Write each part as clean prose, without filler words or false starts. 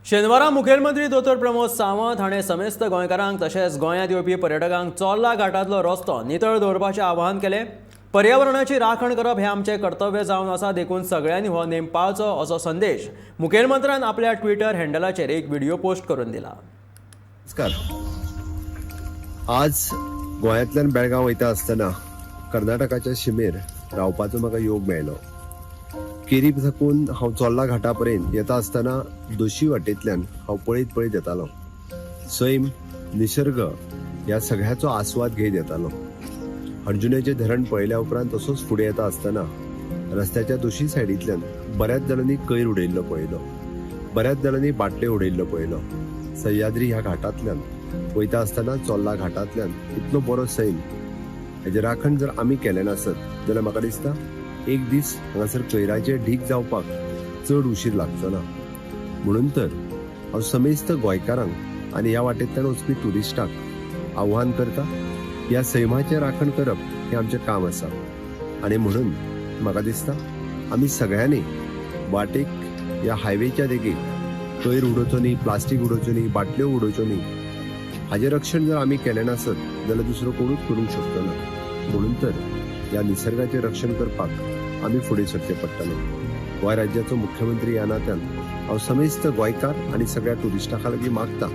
शेनवारा मुखेलमंत्री दोतोर प्रमोद सावंत हाणें समेस्त गोंयकारांक तशेंच गोंयांत येवपी पर्यटकांक चोर्ला घाटांतलो रस्तो नितळ दवरपाचें आवाहन केलें. पर्यावरणाची राखण करप हें आमचें कर्तव्य जावन आसा, देखून सगळ्यांनी हो नेम पाळचो असो संदेश मुखेलमंत्र्यान आपल्या ट्विटर हँडलाचेर एक व्हिडिओ पोस्ट करून दिला. नमस्कार. आज गोंयांतल्यान बेळगांव वयता आसतना कर्नाटकाच्या शिमेर रावपाचो म्हाका योग मेळ्ळो. केरी साकून हांव चोर्ला घाटा पर्यंत येता आसतना दोशी वाटेंतल्यान हांव पळयत पळयत येतालो. सैम, निसर्ग ह्या सगळ्याचो आस्वाद घेयत येतालो. हणजुण्याचें धरण पळयल्या उपरांत तसोच फुडें येता आसतना रस्त्याच्या दोशी सायडींतल्यान बऱ्याच जाणांनी कयर उडयल्लो पळयलो, बऱ्याच जाणांनी बाटल्यो उडयल्लो पळयलो. सह्याद्री ह्या घाटांतल्यान वयता आसतना चोर्ला घाटांतल्यान इतलो बरो सैम, हेजें राखण जर आमी केलें नासत जाल्यार म्हाका दिसता एक दीस हांगासर कयराचे ढीग जावपाक चड उशीर लागचो ना. म्हणून तर हांव समेस्त गोंयकारांक आनी ह्या वाटेंतल्यान वचपी ट्युरिस्टांक आव्हान करता, ह्या सैमाचें राखण करप हें आमचें काम आसा. आनी म्हणून म्हाका दिसता आमी सगळ्यांनी वाटेक ह्या हायवेच्या देगेक कयर उडोवचो न्ही, प्लास्टीक उडोवच्यो न्ही, बाटल्यो उडोवच्यो न्ही. हाजें रक्षण जर आमी केलें नासत जाल्यार दुसरो कोणूच करूंक शकचो ना. म्हणून तर ह्या निसर्गाचें रक्षण करपाक आमी फुडें सरचें पडटलें. गोंय राज्याचो मुख्यमंत्री ह्या नात्यान हांव समेस्त गोंयकार आनी सगळ्या ट्युरिस्टां लागीं मागता,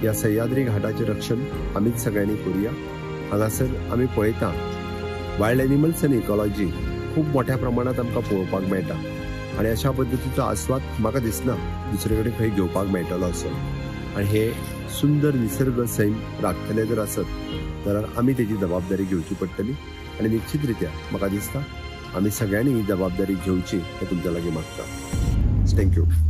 ह्या सह्याद्री घाटाचें रक्षण आमीच सगळ्यांनी करुया. हांगासर आमी पळयता, वायल्ड एनिमल्स आनी इकॉलॉजी खूब मोठ्या प्रमाणांत आमकां पळोवपाक मेळटा आनी अशा पद्दतीचो आस्वाद म्हाका दिसना दुसरे कडेन खंय घेवपाक मेळटलो असो. आनी हे सुंदर निसर्ग सैम राखतले जर आसत जाल्यार आमी तेजी जबाबदारी घेवची पडटली आनी निश्चित रित्या म्हाका दिसता आमी सगळ्यांनी ही जबाबदारी घेवची हें तुमच्या लागीं मागता. Thank you.